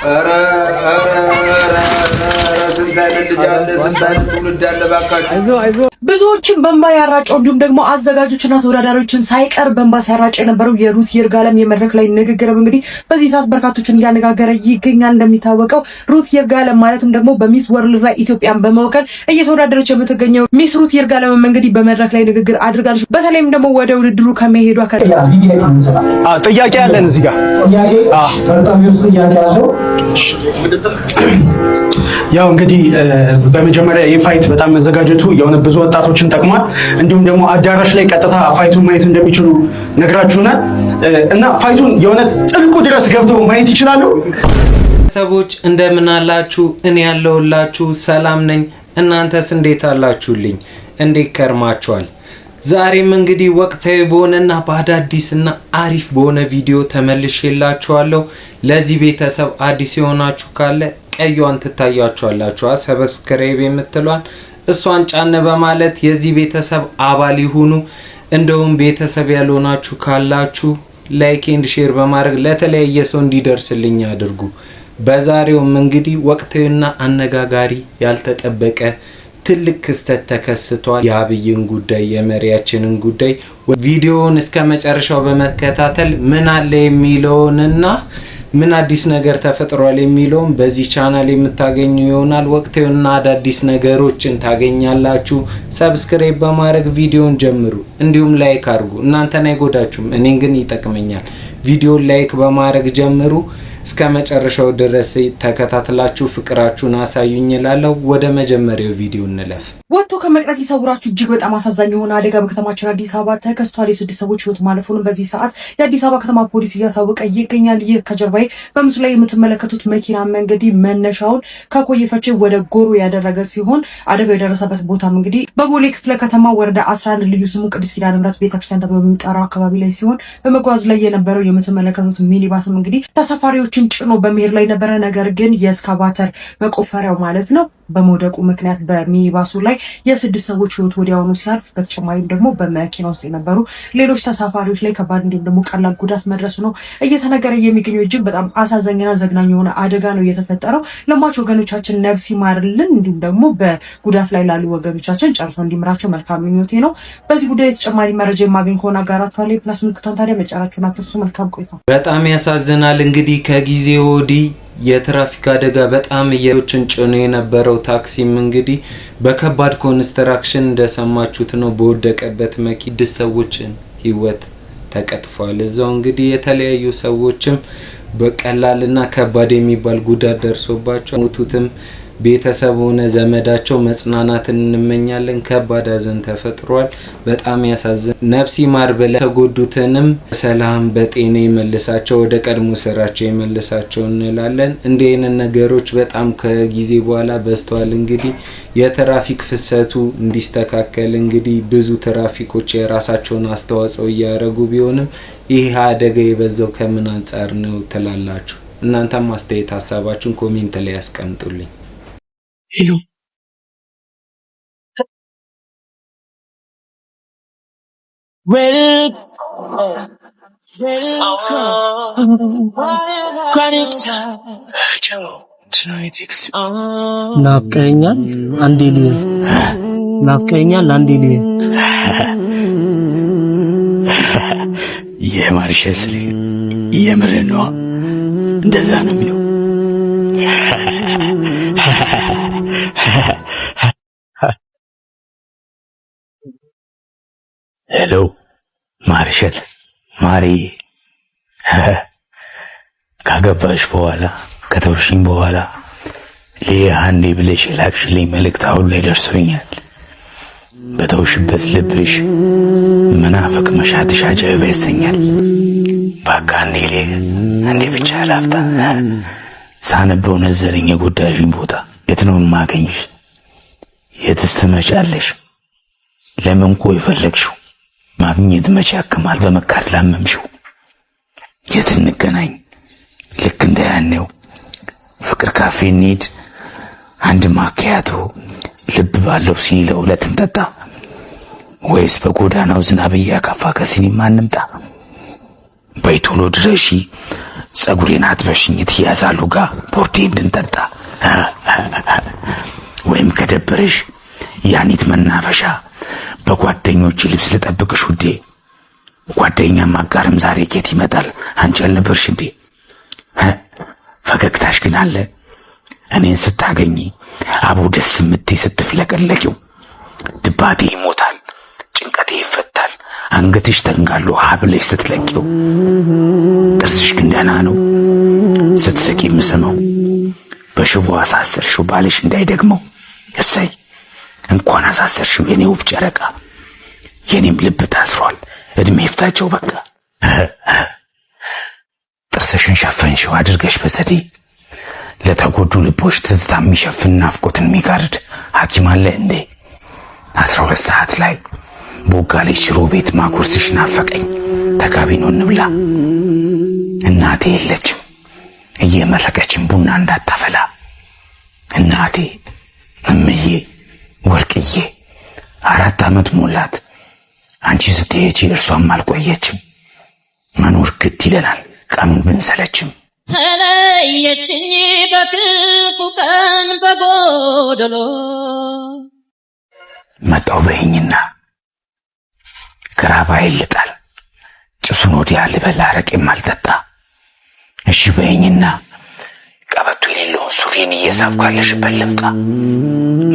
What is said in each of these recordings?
ኧረ ኧረ ኧረ ኧረ ስንት አይነት ልጅ አለ፣ ስንት አይነት ትውልድ አለ ባካችሁ። ብዙዎችን በእንባ ያራጨው እንዲሁም ደግሞ አዘጋጆችና ተወዳዳሪዎችን ሳይቀር በእንባ ሲያራጭ የነበረው የሩት ይርጋለም የመድረክ ላይ ንግግርም እንግዲህ በዚህ ሰዓት በርካቶችን እያነጋገረ ይገኛል። እንደሚታወቀው ሩት ይርጋለም ማለትም ደግሞ በ Miss World ላይ ኢትዮጵያን በመወከል እየተወዳደረች የምትገኘው Miss ሩት ይርጋለም እንግዲህ በመድረክ ላይ ንግግር አድርጋለች። በተለይም ደግሞ ወደ ውድድሩ ከመሄዷ ጥያቄ አለን እዚህ ጋር። ጥያቄ አለው። ያው እንግዲህ በመጀመሪያ ይህ fight በጣም መዘጋጀቱ የሆነ ብዙ ወጣቶችን ጠቅሟል። እንዲሁም ደግሞ አዳራሽ ላይ ቀጥታ fight ኡን ማየት እንደሚችሉ ነግራችሁናል እና fight ኡን የእውነት ጥልቁ ድረስ ገብተው ማየት ይችላሉ። ሰዎች እንደምን አላችሁ? እኔ ያለሁላችሁ ሰላም ነኝ። እናንተስ እንዴት አላችሁልኝ? እንዴት ከርማችኋል? ዛሬም እንግዲህ ወቅታዊ በሆነና በአዳዲስና አሪፍ በሆነ ቪዲዮ ተመልሼላችኋለሁ። ለዚህ ቤተሰብ አዲስ የሆናችሁ ካለ ቀዩን ትታያችኋላችሁ፣ subscribe የምትሏን እሷን ጫን በማለት የዚህ ቤተሰብ አባል ይሁኑ። እንደውም ቤተሰብ ያልሆናችሁ ካላችሁ like and share በማድረግ ለተለያየ ሰው እንዲደርስልኝ አድርጉ። በዛሬውም እንግዲህ ወቅታዊና አነጋጋሪ ያልተጠበቀ ትልቅ ክስተት ተከስቷል። የአብይን ጉዳይ፣ የመሪያችንን ጉዳይ ቪዲዮውን እስከ መጨረሻው በመከታተል ምን አለ የሚለውንና ምን አዲስ ነገር ተፈጥሯል የሚለውን በዚህ ቻናል የምታገኙ ይሆናል። ወቅታዊና አዳዲስ ነገሮችን ታገኛላችሁ። Subscribe በማድረግ ቪዲዮን ጀምሩ፣ እንዲሁም like አድርጉ። እናንተን አይጎዳችሁም፣ እኔን ግን ይጠቅመኛል። ቪዲዮን like በማድረግ ጀምሩ። እስከ መጨረሻው ድረስ ተከታትላችሁ ፍቅራችሁን አሳዩኝ እላለሁ። ወደ መጀመሪያው ቪዲዮ እንለፍ። ወጥቶ ከመቅረት ይሰውራችሁ። እጅግ በጣም አሳዛኝ የሆነ አደጋ በከተማችን አዲስ አበባ ተከስቷል። የስድስት ሰዎች ሕይወት ማለፉንም በዚህ ሰዓት የአዲስ አበባ ከተማ ፖሊስ እያሳወቀ ይገኛል። ይህ ከጀርባዬ በምስሉ ላይ የምትመለከቱት መኪና እንግዲህ መነሻውን ከኮዬ ፈቼ ወደ ጎሮ ያደረገ ሲሆን አደጋው የደረሰበት ቦታም እንግዲህ በቦሌ ክፍለ ከተማ ወረዳ 11 ልዩ ስሙ ቅዱስ ኪዳነ ምሕረት ቤተክርስቲያን ተብሎ በሚጠራው አካባቢ ላይ ሲሆን በመጓዝ ላይ የነበረው የምትመለከቱት ሚኒባስም እንግዲህ ተሳፋሪዎችን ጭኖ በመሄድ ላይ ነበረ። ነገር ግን የእስካቫተር መቆፈሪያው ማለት ነው በመውደቁ ምክንያት በሚኒባሱ ላይ የስድስት ሰዎች ህይወት ወዲያውኑ ሲያልፍ በተጨማሪም ደግሞ በመኪና ውስጥ የነበሩ ሌሎች ተሳፋሪዎች ላይ ከባድ እንዲሁም ደግሞ ቀላል ጉዳት መድረሱ ነው እየተነገረ የሚገኘው። እጅግ በጣም አሳዛኝና ዘግናኝ የሆነ አደጋ ነው እየተፈጠረው። ለሟች ወገኖቻችን ነፍስ ይማርልን፣ እንዲሁም ደግሞ በጉዳት ላይ ላሉ ወገኖቻችን ጨርሶ እንዲምራቸው መልካም ምኞቴ ነው። በዚህ ጉዳይ የተጨማሪ መረጃ የማገኝ ከሆነ አጋራችኋለሁ። የ plus ምልክቷን ታዲያ መጫናችሁን አትርሱ። መልካም ቆይታ። በጣም ያሳዝናል። እንግዲህ ከጊዜ ወዲህ የትራፊክ አደጋ በጣም እየችን ጭኖ የነበረው ታክሲም እንግዲህ በከባድ construction እንደሰማችሁት ነው በወደቀበት መኪና ስድስት ሰዎችን ህይወት ተቀጥፏል። እዛው እንግዲህ የተለያዩ ሰዎችም በቀላልና ከባድ የሚባል ጉዳት ደርሶባቸው ሞቱትም ቤተሰብ ሆነ ዘመዳቸው መጽናናትን እንመኛለን። ከባድ ሐዘን ተፈጥሯል። በጣም ያሳዝን። ነፍስ ይማር ብለን ተጎዱትንም ሰላም በጤና ይመልሳቸው፣ ወደ ቀድሞ ስራቸው ይመልሳቸው እንላለን። እንዲህ አይነት ነገሮች በጣም ከጊዜ በኋላ በዝተዋል። እንግዲህ የትራፊክ ፍሰቱ እንዲስተካከል እንግዲህ ብዙ ትራፊኮች የራሳቸውን አስተዋጽኦ እያደረጉ ቢሆንም ይህ አደጋ የበዛው ከምን አንጻር ነው ትላላችሁ? እናንተም አስተያየት ሀሳባችሁን comment ላይ ያስቀምጡልኝ። Hello. ናፍቀኸኛል አንዴ ልይ፣ ናፍቀኸኛል አንዴ ልይ። የማርሸስ የምር ነዋ። እንደዛ ነው የሚለው። Hello ማርሸት ማሪ፣ ካገባሽ በኋላ ከተውሽኝ በኋላ ልይህ አንዴ ብለሽ የላክሽልኝ መልእክት አሁን ላይ ደርሶኛል። በተውሽበት ልብሽ መናፈቅ መሻትሽ አጃኢብ ያሰኛል። በቃ አንዴ ልይህ፣ አንዴ ብቻ ላፍታ። ሳነበው ነዘረኝ የጎዳሽኝ ቦታ። የት ነው የማገኝሽ? የትስ ትመጫለሽ? ለምን ቆይ ፈለግሽው? ማግኘት መቼ ያክማል በመካድ ላመምሽው። የት እንገናኝ? ልክ እንደ ያኔው ፍቅር ካፌ እንሂድ፣ አንድ ማኪያቶ ልብ ባለው ሲኒ ለሁለት እንጠጣ፣ ወይስ በጎዳናው ዝናብ እያካፋ ከሲኒማ እንምጣ? በይ ቶሎ ድረሺ፣ ጸጉሬን አጥበሽኝ ትያዛሉ ጋር ቦርዴ እንድንጠጣ፣ ወይም ከደበረሽ ያኒት መናፈሻ በጓደኞች ልብስ ልጠብቅሽ ውዴ። ጓደኛም አጋርም ዛሬ ኬት ይመጣል? አንቺ አልነበርሽ እንዴ? ፈገግታሽ ግን አለ። እኔን ስታገኚ አቦ ደስ የምትይ ስትፍለቀለቂው ድባቴ ይሞታል፣ ጭንቀቴ ይፈታል። አንገትሽ ተንጋሎ ሀብለሽ ስትለቂው ጥርስሽ ግን ደህና ነው። ስትስቂ የምስመው በሽቦ አሳሰርሽው ባልሽ እንዳይደግመው። እሰይ እንኳን አሳሰርሽው የኔ ውብ ጨረቃ። የኔም ልብ ታስሯል። እድሜ ይፍታቸው በቃ። ጥርስሽን ሸፈንሽው አድርገሽ በዘዴ። ለተጎዱ ልቦች ትዝታ የሚሸፍን ናፍቆትን የሚጋርድ ሐኪም አለ እንዴ? 12 ሰዓት ላይ ቦጋሌ ሽሮ ቤት ማጎርስሽ ናፈቀኝ። ተጋቢኖ እንብላ። እናቴ የለችም እየመረቀችን ቡና እንዳታፈላ። እናቴ እምዬ ወርቅዬ 4 ዓመት ሞላት። አንቺ ስትሄጂ እርሷም አልቆየችም። መኖር ግድ ይለናል ቀኑን ብንሰለችም። ተለየችኝ በክፉ ቀን በጎደሎ። መጣው በይኝና ክራባዬን ልጣል፣ ጭሱን ወዲያ ልበል፣ አረቄም አልጠጣ። እሺ በይኝና ቀበቶ የሌለውን ሱሪን እየሳብኩ ካለሽበት ልምጣ።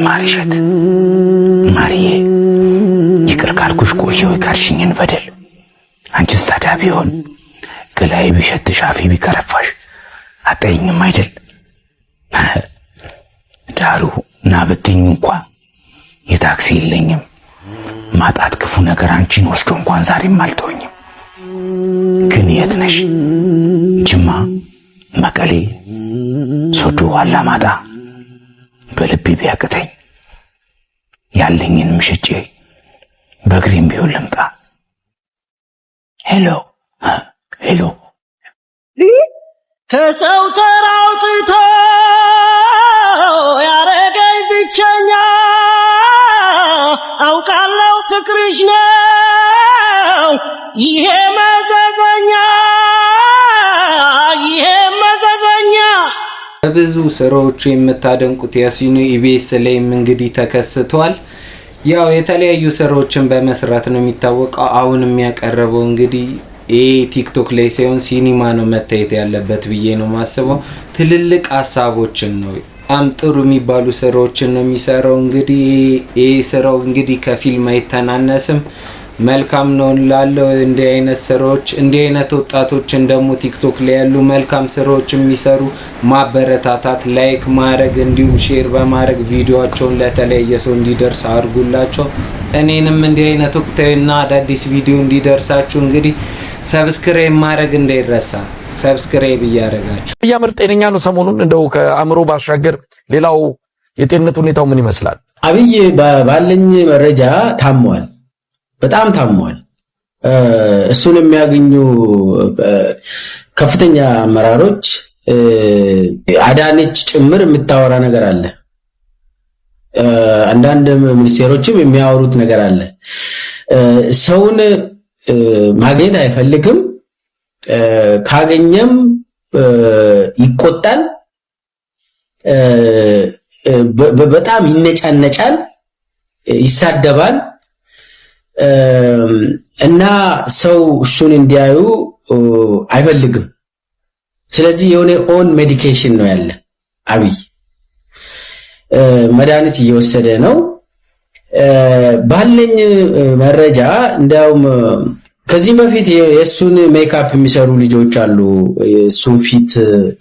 ማርሸት ማርዬ፣ ይቅር ካልኩሽ ቆየሁ የካድሽኝን በደል። አንቺስ ታዲያ ቢሆን ገላዬ ቢሸትሽ አፌ ቢከረፋሽ አጠይኝም አይደል? ዳሩ ና ብትኝ እንኳ የታክሲ የለኝም። ማጣት ክፉ ነገር አንቺን ወስዶ እንኳን ዛሬም አልተወኝም። ግን የት ነሽ? ጅማ፣ መቀሌ፣ ሶዶ፣ አላማጣ። በልቤ ቢያቅተኝ ያለኝንም ሽጬ በእግሬም ቢሆን ልምጣ። Hello hello። ከሰው ተራውጥቶ ያረገኝ ብቸኛ፣ አውቃለሁ ፍቅርሽ ነው ይሄ መዘዘኛ፣ ይሄ መዘዘኛ። በብዙ ስራዎቹ የምታደንቁት ያሲኑ ኢቢኤስ ላይም እንግዲህ ተከስቷል። ያው የተለያዩ ስራዎችን በመስራት ነው የሚታወቀው። አሁን የሚያቀርበው እንግዲህ ይሄ ቲክቶክ ላይ ሳይሆን ሲኒማ ነው መታየት ያለበት ብዬ ነው ማስበው። ትልልቅ ሀሳቦችን ነው፣ በጣም ጥሩ የሚባሉ ስራዎችን ነው የሚሰራው። እንግዲህ ይሄ ስራው እንግዲህ ከፊልም አይተናነስም። መልካም ነው እንላለው። እንዲህ አይነት ስራዎች፣ እንዲህ አይነት ወጣቶችን ደግሞ ቲክቶክ ላይ ያሉ መልካም ስራዎች የሚሰሩ ማበረታታት፣ like ማድረግ እንዲሁም share በማድረግ ቪዲዮቸውን ለተለያየ ሰው እንዲደርስ አድርጉላቸው። እኔንም እንዲህ አይነት ወቅታዊና አዳዲስ ቪዲዮ እንዲደርሳችሁ እንግዲህ subscribe ማድረግ እንዳይረሳ፣ subscribe እያደረጋችሁ። አብይ አህመድ ጤነኛ ነው? ሰሞኑን እንደው ከአእምሮ ባሻገር ሌላው የጤንነት ሁኔታው ምን ይመስላል? አብይ ባለኝ መረጃ ታሟል፣ በጣም ታሟል። እሱን የሚያገኙ ከፍተኛ አመራሮች አዳነች ጭምር የምታወራ ነገር አለ። አንዳንድ ሚኒስቴሮችም የሚያወሩት ነገር አለ። ሰውን ማግኘት አይፈልግም። ካገኘም ይቆጣል፣ በጣም ይነጫነጫል፣ ይሳደባል እና ሰው እሱን እንዲያዩ አይፈልግም። ስለዚህ የሆነ on medication ነው ያለ፣ አብይ መድኃኒት እየወሰደ ነው። ባለኝ መረጃ እንዲያውም ከዚህም በፊት የእሱን ሜካፕ የሚሰሩ ልጆች አሉ። የእሱን ፊት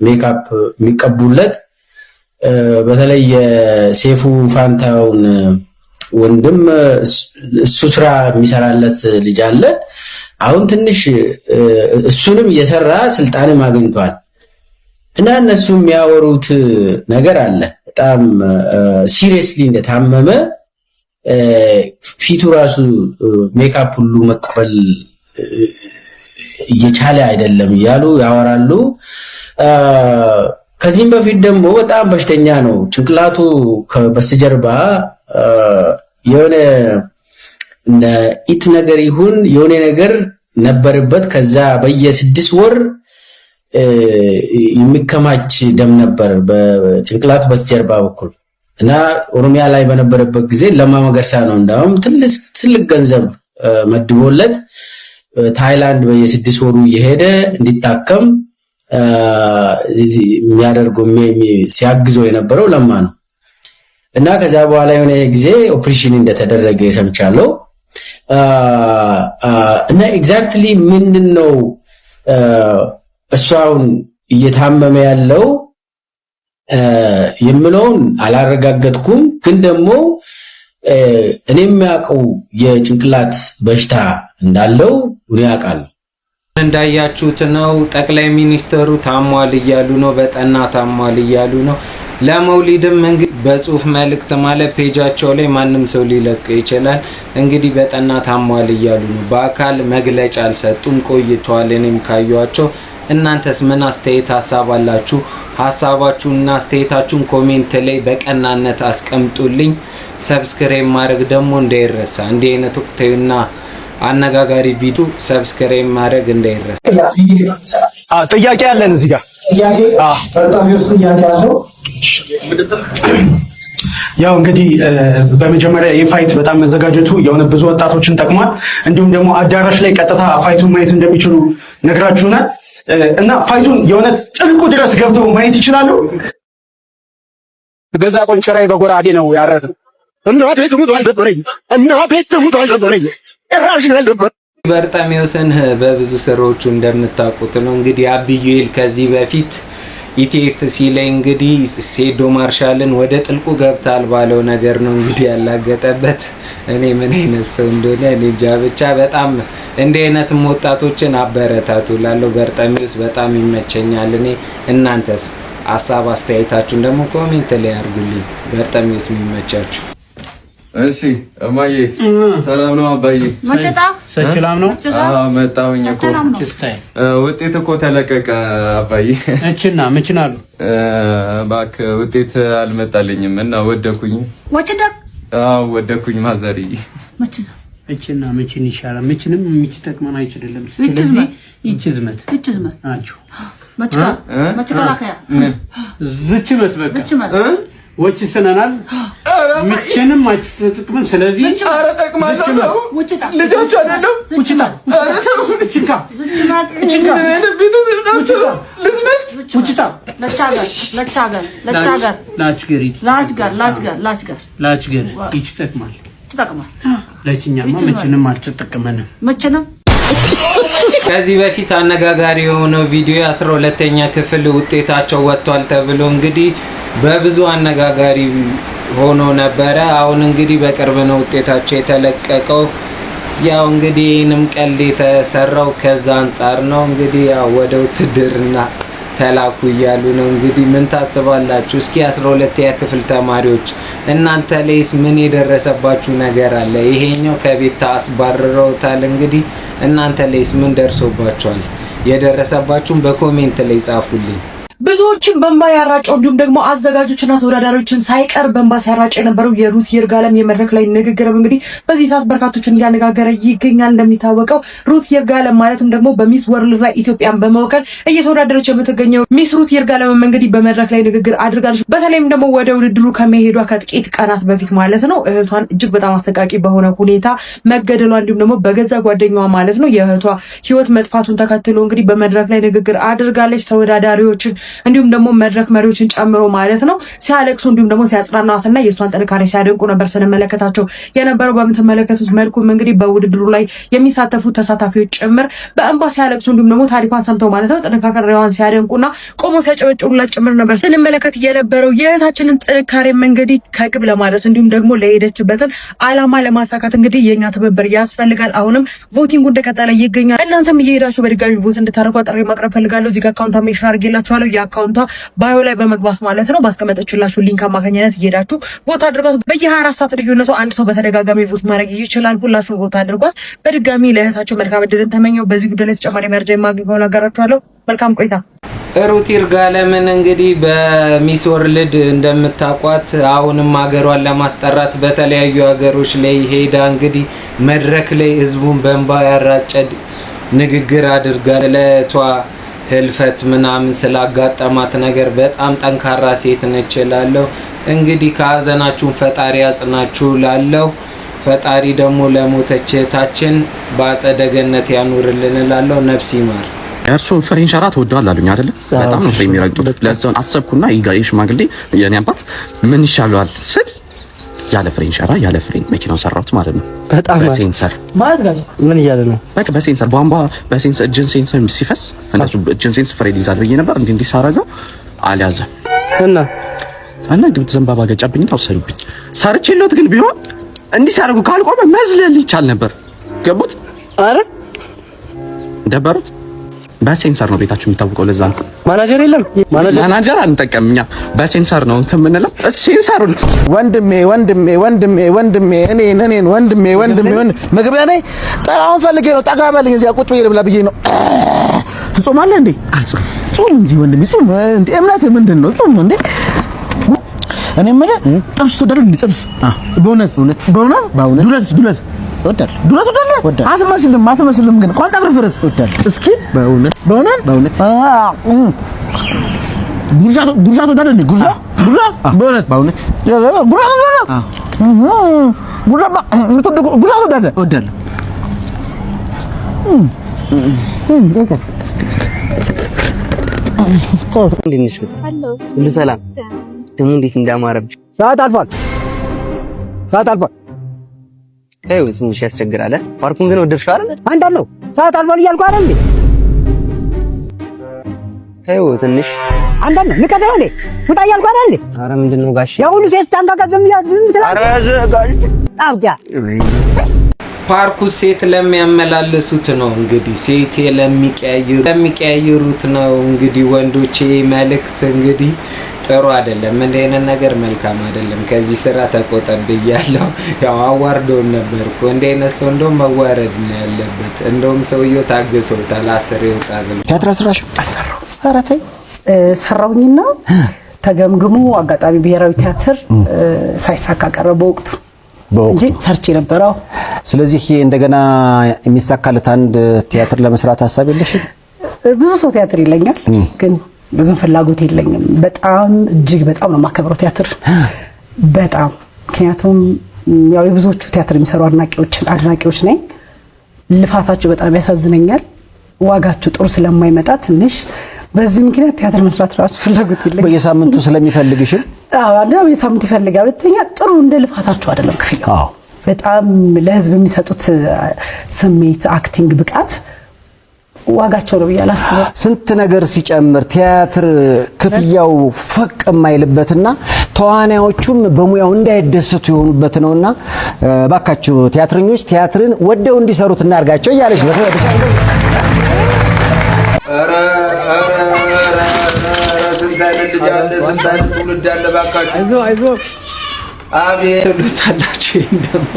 ሜካፕ የሚቀቡለት፣ በተለይ የሴፉ ፋንታውን ወንድም እሱ ስራ የሚሰራለት ልጅ አለ። አሁን ትንሽ እሱንም እየሰራ ስልጣንም አግኝቷል እና እነሱ የሚያወሩት ነገር አለ። በጣም seriously እንደታመመ፣ ፊቱ ራሱ ሜካፕ ሁሉ መቀበል እየቻለ አይደለም እያሉ ያወራሉ። ከዚህም በፊት ደግሞ በጣም በሽተኛ ነው። ጭንቅላቱ በስተጀርባ የሆነ እንደ ኢት ነገር ይሁን የሆነ ነገር ነበርበት። ከዛ በየ6 ወር የሚከማች ደም ነበር በጭንቅላቱ በስተጀርባ በኩል። እና ኦሮሚያ ላይ በነበረበት ጊዜ ለማ መገርሳ ነው እንዳውም ትልቅ ትልቅ ገንዘብ መድቦለት ታይላንድ በየ6 ወሩ እየሄደ እንዲታከም የሚያደርገው፣ ሲያግዘው የነበረው ለማ ነው። እና ከዛ በኋላ የሆነ ጊዜ ኦፕሬሽን እንደተደረገ ሰምቻለሁ። እና exactly ምንድን ነው እሱ አሁን እየታመመ ያለው የምለውን አላረጋገጥኩም። ግን ደግሞ እኔ የሚያውቀው የጭንቅላት በሽታ እንዳለው እኔ አውቃለሁ። እንዳያችሁት ነው፣ ጠቅላይ ሚኒስትሩ ታሟል እያሉ ነው፣ በጠና ታሟል እያሉ ነው። ለመውሊድም እንግዲህ በጽሁፍ መልእክት ማለት page ኣቸው ላይ ማንም ሰው ሊለቅ ይችላል። እንግዲህ በጠና ታሟል እያሉ ነው። በአካል መግለጫ አልሰጡም፣ ቆይተዋል። እኔም ካዩቸው። እናንተስ ምን አስተያየት ሀሳብ አላችሁ? ሀሳባችሁንና አስተያየታችሁን comment ላይ በቀናነት አስቀምጡልኝ። Subscribe ማድረግ ደግሞ እንዳይረሳ። እንዲህ አይነት ወቅታዊና አነጋጋሪ ቪዲዮ subscribe ማድረግ እንዳይረሳ። ጥያቄ አለን እዚህ ጋር። በጣም ጥያቄ አለው። ያው እንግዲህ በመጀመሪያ ይህ fight በጣም መዘጋጀቱ የሆነ ብዙ ወጣቶችን ጠቅሟል። እንዲሁም ደግሞ አዳራሽ ላይ ቀጥታ fight ኡን ማየት እንደሚችሉ ነግራችሁናል። እና fight ኡን የእውነት ጥልቁ ድረስ ገብተው ማየት ይችላሉ። ገዛ ቆንጨራዬ በጎራዴ ነው ያረደው። እናቴ ትሙት አልነበረኝ፣ እናቴ ትሙት አልነበረኝ፣ ጭራሽ አልነበረኝ። በርጠሜዎስን በብዙ ስራዎቹ እንደምታውቁት ነው። እንግዲህ አብዩኤል ከዚህ በፊት ETFC ላይ እንግዲህ ሴዶ ማርሻልን ወደ ጥልቁ ገብታል ባለው ነገር ነው እንግዲህ ያላገጠበት። እኔ ምን አይነት ሰው እንደሆነ እኔ እንጃ። ብቻ በጣም እንዲህ አይነትም ወጣቶችን አበረታቱ ላለው በርጠሜዎስ በጣም ይመቸኛል። እኔ እናንተስ ሀሳብ አስተያየታችሁን ደግሞ comment ላይ አድርጉልኝ። በርጠሜዎስ የሚመቻችሁ። እሺ እማዬ፣ ሰላም ነው አባዬ? ሰላም ነው። አዎ መጣሁኝ እኮ፣ ውጤት እኮ ተለቀቀ አባዬ። እችና ምችን አሉ? እባክህ ውጤት አልመጣልኝም እና ወደኩኝ። አዎ ወደኩኝ ማዘርዬ። እችና ምችን ይሻላል። ምችንም የሚጠቅመን አይችልም። ስለዚህ ይችዝመት ናችሁ ዝችመት በቃ ወጭ ስነናል። ምችንም አትጠቅምም። ስለዚህ ኧረ ጠቅማለሁ። ልጆች አይደለም። ኧረ ተው፣ ቤተሰብ ናቸው። ልዝመት። ላችገር ይች ይጠቅማል። ለችኛማ ምችንም አልተጠቀመንም። ከዚህ በፊት አነጋጋሪ የሆነው ቪዲዮ የ12ኛ ክፍል ውጤታቸው ወጥቷል ተብሎ እንግዲህ በብዙ አነጋጋሪ ሆኖ ነበረ። አሁን እንግዲህ በቅርብ ነው ውጤታቸው የተለቀቀው። ያው እንግዲህ ይህንም ቀልድ የተሰራው ከዛ አንጻር ነው። እንግዲህ ያው ወደ ውትድርና ተላኩ እያሉ ነው። እንግዲህ ምን ታስባላችሁ? እስኪ 12ኛ ክፍል ተማሪዎች እናንተ ላይስ ምን የደረሰባችሁ ነገር አለ? ይሄኛው ከቤት አስባርረውታል። እንግዲህ እናንተ ላይስ ምን ደርሶባችኋል? የደረሰባችሁን በ comment ላይ ጻፉልኝ። ብዙዎችን በእንባ ያራጨው እንዲሁም ደግሞ አዘጋጆችና ተወዳዳሪዎችን ሳይቀር በእንባ ሲያራጭ የነበረው የሩት ይርጋለም የመድረክ ላይ ንግግርም እንግዲህ በዚህ ሰዓት በርካቶችን እያነጋገረ ይገኛል። እንደሚታወቀው ሩት ይርጋለም ማለትም ደግሞ በ Miss World ላይ ኢትዮጵያን በመወከል እየተወዳደረች የምትገኘው Miss ሩት ይርጋለም እንግዲህ በመድረክ ላይ ንግግር አድርጋለች። በተለይም ደግሞ ወደ ውድድሩ ከመሄዷ ከጥቂት ቀናት በፊት ማለት ነው እህቷን እጅግ በጣም አሰቃቂ በሆነ ሁኔታ መገደሏ እንዲሁም ደግሞ በገዛ ጓደኛዋ ማለት ነው የእህቷ ሕይወት መጥፋቱን ተከትሎ እንግዲህ በመድረክ ላይ ንግግር አድርጋለች። ተወዳዳሪዎችን እንዲሁም ደግሞ መድረክ መሪዎችን ጨምሮ ማለት ነው ሲያለቅሱ እንዲሁም ደግሞ ሲያጽናኗትና የእሷን ጥንካሬ ሲያደንቁ ነበር ስንመለከታቸው የነበረው። በምትመለከቱት መልኩም እንግዲህ በውድድሩ ላይ የሚሳተፉ ተሳታፊዎች ጭምር በእንባ ሲያለቅሱ እንዲሁም ደግሞ ታሪኳን ሰምተው ማለት ነው ጥንካሬዋን ሲያደንቁና ቆሞ ሲያጨበጭቡላት ጭምር ነበር ስንመለከት የነበረው። የእህታችንን ጥንካሬ እንግዲህ ከግብ ለማድረስ እንዲሁም ደግሞ ለሄደችበትን አላማ ለማሳካት እንግዲህ የኛ ትብብር ያስፈልጋል። አሁንም voting ኡ እንደቀጠለ ይገኛል። እናንተም እየሄዳችሁ በድጋሚ vote እንድታደርጉ ጥሪ ማቅረብ ፈልጋለሁ። እዚህ ጋር account mention አድርጌላችኋለሁ። የ account ቷ bio ላይ በመግባት ማለት ነው ባስቀመጠችላችሁ link አማካኝነት እየሄዳችሁ vote አድርጓት። በየ24 ሰዓት ልዩነቱ አንድ ሰው በተደጋጋሚ vote ማድረግ ይችላል። ሁላችሁ vote አድርጓት። በድጋሚ ለእህታቸው መልካም እድልን ተመኘው። በዚህ ጉዳይ ላይ ተጨማሪ መረጃ የማግኝ ከሆነ አጋራችኋለሁ። መልካም ቆይታ። ሩት ይርጋለምን እንግዲህ በ Miss World እንደምታውቋት አሁንም ሀገሯን ለማስጠራት በተለያዩ ሀገሮች ላይ ሄዳ እንግዲህ መድረክ ላይ ህዝቡን በእንባ ያራጨ ንግግር አድርጋ ለእህቷ ህልፈት ምናምን ስላጋጠማት ነገር በጣም ጠንካራ ሴት ነች እላለሁ። እንግዲህ ከሀዘናችሁን ፈጣሪ ያጽናችሁ እላለሁ። ፈጣሪ ደግሞ ለሞተች እህታችን በአጸደ ገነት ያኑርልን እላለሁ። ነፍስ ይማር። እርሱ ፍሬን ሸራ ተወደዋል አሉኝ አይደለ? በጣም ነው ፍሬ የሚረግጡት። ለዛውን አሰብኩና ይህ ሽማግሌ የኔ አባት ምን ይሻለዋል ስል ያለ ፍሬን ሸራ ያለ ፍሬን መኪናውን ሰራሁት ማለት ነው። በጣም በ sensor ማለት ጋር ምን እያለ ነው? በቃ በ sensor ቧንቧ በ sensor እጅን sensor ሲፈስ እንደሱ እጅን sense ፍሬን ይዛል ብዬ ነበር። እንዲህ እንዲህ ሳረገው አልያዘም እና ግብት ዘንባባ ገጫብኝና ወሰዱብኝ። ሰርቼለት ግን ቢሆን እንዲህ ሲያደርጉ ካልቆመ መዝለል ይቻል ነበር። ገቡት። አረ ደበሩት። በ sensor ነው ቤታችሁ የሚታወቀው። ለዛ ነው ማናጀር የለም። ማናጀር አንጠቀም እኛ በ sensor ነው እንትን የምንለው። sensor ኡን ወንድሜ ወንድሜ ወንድሜ ወንድሜ እኔን እኔን ወንድሜ ወንድሜ መግቢያ ነኝ። ጠራውን ፈልጌ ነው። ጠጋ በልኝ እዚያ ቁጭ ብዬ ልብላ ብዬ ነው። ትጾማለህ እንዴ? አልጾም። ጾም እንጂ ወንድሜ ጾም እንዴ! እምነትህ ምንድን ነው? ጾም እንዴ! እኔ የምልህ ጥብስ ትወዳለህ እንዴ? ጥብስ በእውነት በእውነት በእውነት ዱለት ዱለት እወዳለሁ። ዱለት ትወዳለህ? አትመስልም አትመስልም፣ ግን ቋንጣ ፍርፍርስ እስኪ በእውነት በእውነት በእውነት ጉርሻ ጉርሻ ትወዳለህ እንዴ? ጉርሻ ጉርሻ በእውነት በእውነት ጉርሻ ትወዳለህ? ጉርሻ ጉርሻ ትወዳለህ? እወዳለሁ። እንዴት ነሽ? ሁሉ ሰላም? ደግሞ እንዴት እንዳማረብሽ። ሰዓት አልፏል። ሰዓት አልፏል። ተይው ትንሽ ያስቸግራል። ፓርኩን ግን ወደድሽው አይደል? አንድ አለው። ሰዓት አልፏል እያልኩ አይደል እንዴ? ተይው ትንሽ አንድ አለው። ንቀት ነው እንዴ? ውጣ እያልኩ አይደል እንዴ? ኧረ ምንድን ነው ጋሽ? ያ ሁሉ ሴት ስታንጋጋ ዝም ዝም ትላለህ። ኧረ ጋሽ ጣብቂያ ፓርኩ ሴት ለሚያመላልሱት ነው እንግዲህ፣ ሴት ለሚቀያይሩት ነው እንግዲህ። ወንዶቼ መልእክት እንግዲህ ጥሩ አይደለም። እንዲህ አይነት ነገር መልካም አይደለም። ከዚህ ስራ ተቆጠብ ብያለሁ። ያው አዋርዶን ነበር እኮ እንዲህ አይነት ሰው እንደውም መዋረድ ነው ያለበት። እንደውም ሰውየው ታግሰውታል። አስር ይወጣ ብለው ቲያትር አልሰራሽም? አልሰራሁም። ኧረ ተይ ሰራሁኝና ተገምግሞ አጋጣሚ ብሔራዊ ቲያትር ሳይሳካ ቀረ በወቅቱ እንጂ ሰርቼ ነበረው። ስለዚህ እንደገና የሚሳካለት አንድ ቲያትር ለመስራት ሀሳብ የለሽም? ብዙ ሰው ቲያትር ይለኛል፣ ግን ብዙም ፍላጎት የለኝም። በጣም እጅግ በጣም ነው የማከብረው ቲያትር በጣም ምክንያቱም ያው የብዙዎቹ ቲያትር የሚሰሩ አድናቂዎች ነኝ። ልፋታቸው በጣም ያሳዝነኛል። ዋጋቸው ጥሩ ስለማይመጣ ትንሽ በዚህ ምክንያት ቲያትር መስራት ራሱ ፍላጎት የለኝም። በየሳምንቱ ስለሚፈልግሽም? አዎ፣ አንደኛ በየሳምንቱ ይፈልጋል፣ ሁለተኛ ጥሩ እንደ ልፋታቸው አይደለም ክፍያው። በጣም ለህዝብ የሚሰጡት ስሜት፣ acting ብቃት ዋጋቸው ነው ብዬ አላስብም። ስንት ነገር ሲጨምር ቲያትር ክፍያው ፈቅ የማይልበትና ተዋናዮቹም በሙያው እንዳይደሰቱ የሆኑበት ነውና እባካችሁ ቲያትረኞች ቲያትርን ወደው እንዲሰሩት እናርጋቸው እያለች ነው። ኧረ ኧረ ኧረ ስንት አይነት ልጅ አለ፣ ስንት አይነት ትውልድ አለ። እባካችሁ አይዞህ አይዞህ። አቤት ትሉታላችሁ። ይሄን ደግሞ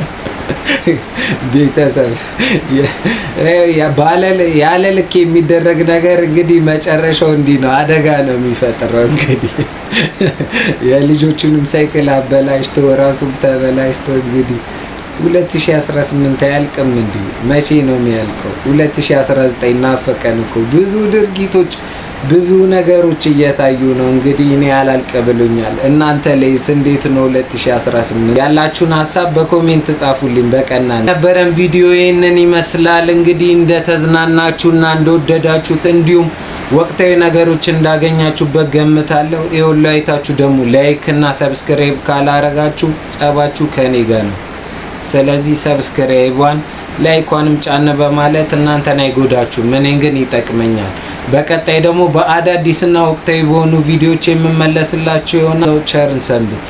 ቤተሰብ ያለ ልክ የሚደረግ ነገር እንግዲህ መጨረሻው እንዲህ ነው፣ አደጋ ነው የሚፈጥረው። እንግዲህ የልጆቹንም ሳይክል አበላሽቶ ራሱም ተበላሽቶ እንግዲህ 2018 አያልቅም። እንዲህ መቼ ነው የሚያልቀው? 2019 ናፈቀን እኮ። ብዙ ድርጊቶች ብዙ ነገሮች እየታዩ ነው። እንግዲህ እኔ አላልቅ ብሎኛል። እናንተ ላይስ እንዴት ነው 2018? ያላችሁን ሀሳብ በ comment ጻፉልኝ። በቀና ነበረን ቪዲዮ ይህንን ይመስላል። እንግዲህ እንደተዝናናችሁና እንደወደዳችሁት እንዲሁም ወቅታዊ ነገሮች እንዳገኛችሁበት ገምታለሁ። ይሄ ሁሉ አይታችሁ ደግሞ like እና subscribe ካላረጋችሁ ጸባችሁ ከኔ ጋር ነው። ስለዚህ subscribe ቧን like ኳንም ጫን በማለት እናንተን አይጎዳችሁም፣ እኔን ግን ይጠቅመኛል። በቀጣይ ደግሞ በአዳዲስና ወቅታዊ በሆኑ ቪዲዮዎች የምመለስላችሁ ይሆናል። ቸርን ሰንብት።